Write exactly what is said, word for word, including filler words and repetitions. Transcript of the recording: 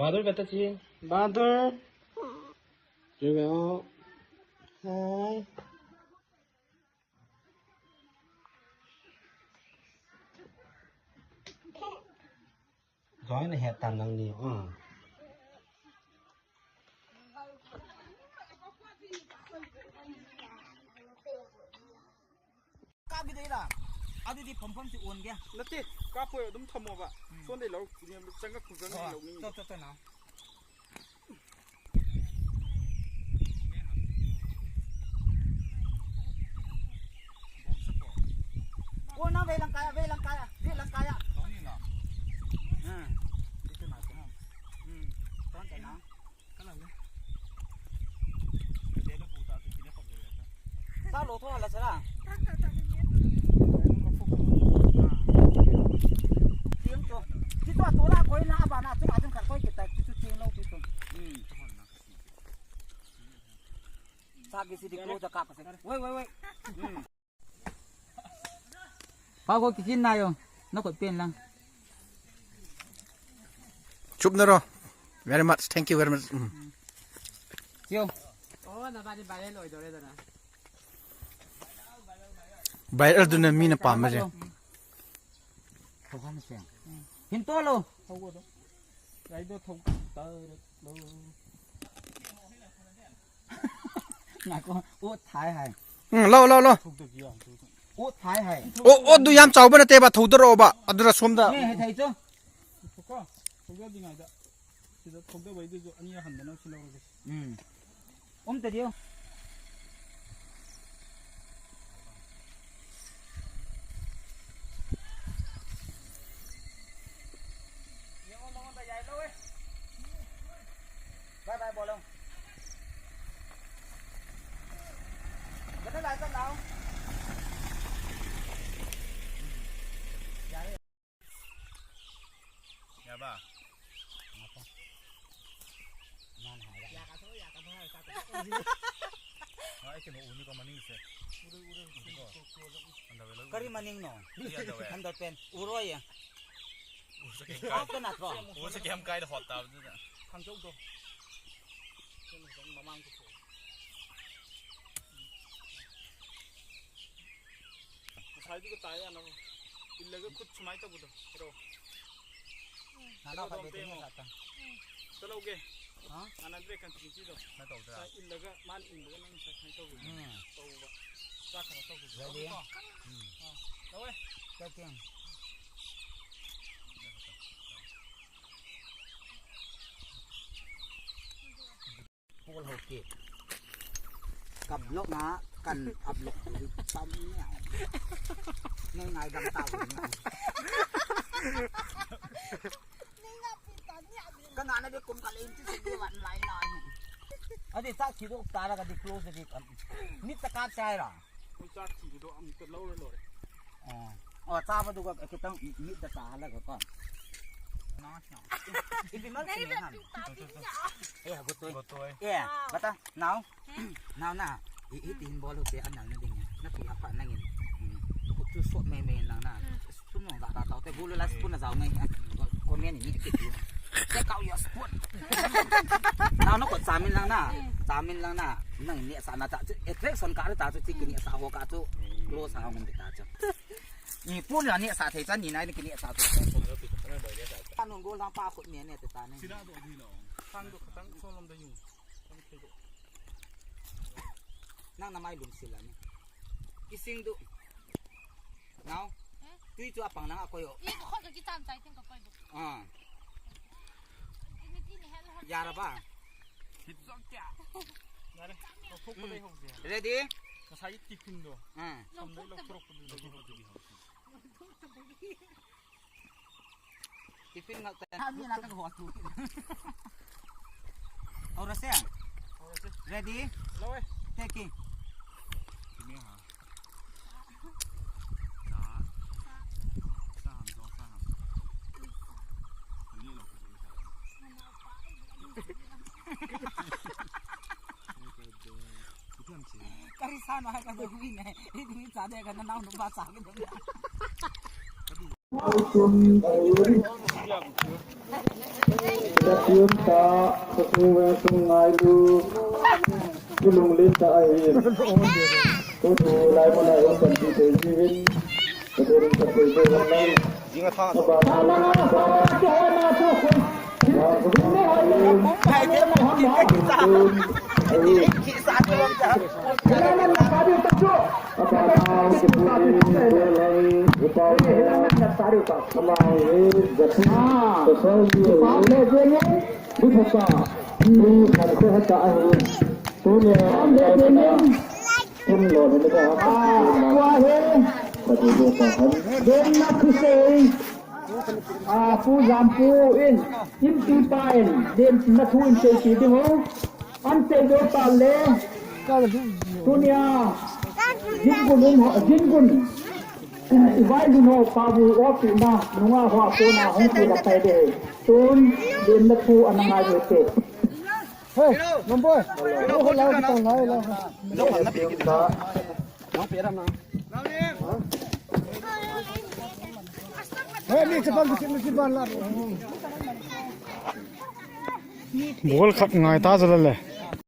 Bahadur beta chi. Bahadur. Jui ve o. Hai. Join he tan nang ni. Hmm. Kap dei la. Adu di pom pom si on ge. Nate, kap poi adum thamo ba. Hmm. Son dei lo, ni chang ka ku chang ni lo ni. To, to, to na. O na ve lang kaya, ve lang kaya, ve lang kaya. Hmm. Itu na, itu na. Hmm. Ton ta na. Sa lo tho hala sara. Tiang to. Ti to to la koi na ba na chung a chung khat koi kita ti tu tiang lo ti to. Hmm. Sa ki si di klo ta kap se. Wei, wei, wei. Hmm. Pa ko kikin na yo. Na ko pen lang. Chup na ro. Very much. Thank you very much. Mm. Yo. Oh, na ba di ba lo do re do na. Viral du na mi na pa ma je. Hin to lo. Rai do thong ta lo. Ngako, o thai hai. Hmm, lo, lo, lo. O thai hai. O, o du yam chau ba na te ba thou da ro ba. Adu ra som da. Ne, hai thai cho. Thok ko, thok da ding ai da. Sida thok da bai du jo ani han da na si lo ro. Hmm. Om ta dio. Bye bye, bol. Bye bye, bol. Ya ba. Ai, kei no uni ko maning se. Uni ko. Anda ve lo. Kari maning no. Iya, anda ve. Anda pen. Uro ya. Asa kem kai. Asa kem kai da hot ta. Thang jong do. Mamang ko. Sai di ko tai ano. Illa ko khut sumai ta budo. Ro. Nana ka bete ni satan. Chalo ge. Ha? Ana dre kan tin ti do. Na to da. Sa illa ga man in ga nang sa kan to. Hmm. To ba. Sa kan to. Ready? Hmm. Tawe. Taking. Pol ho ke. Ka block na kan upload tu tam ni. Nei ngai dam ta ni. Ka na na de kum ka le in ti se de wan lai na ni. Adi sa ki do ta la ka di close di kan. Ni ta ka chai ra. Ni ta ki do am ka lo lo. Oh, oh, ta ba du ka ke tang ni da ta la ka. Ipi mal ni ha. Eh, gotoi. Gotoi. Eh, bata, now. Now na. I, i tin bol te anal na ding. Na pi apa nangin. Ku tu so me me nang na. Spoon no da da te bulu la spoon na zau ngai. Comment ni ki. Check out your spoon. Now na ko chamin lang na. Chamin lang na. Nang ni sa na ta. Attraction ka ta chu ti ki ni sa ho ka chu. Close ha ngun ta chu. Ni pun la ni sa thei chan ni nai ni ki ni sa thei. Anung gol hang pa khut ni ne te ta ni. Sina do di lo. Khang do khatang so lom da yu. Nang na mai lum sil la ni. Kising du. Nau. Tui chu apang lang a koi o. I ko khoi ka kitam chai ting ka koi du. Ah. Ni ti ni hel ho. Ya ra ba. Hit zong kya? Ready? Ka sa i tiffin do. Ah. Sam dai lo trok du. Tiffin ngal ta. Ha, mi na ka ho tu. Aur se. Ready? Lo eh. Taking. Kari sa na ka do wi ne. Ni cha de ka na nau nu ba sa ka do. Pathen ta, Pathen ve sung ngailu, kilunglen ta ahi. Tutu lai mana hung panpi thei jiuvin, Pathen in Pathen ve sung ngailu. Pu Jampu in, in pi pa in, den na thu in sei pi ding ho. An sei do ta le. Tunia. Jingun um ho, jingun. Ivai lu no pa bu o pi na, nunga ho ko na hung pi la pai de. Tun, den na thu ana ngai de te. Hey, number. Ho la ta ngai la. Bol khat ngai ta jala le.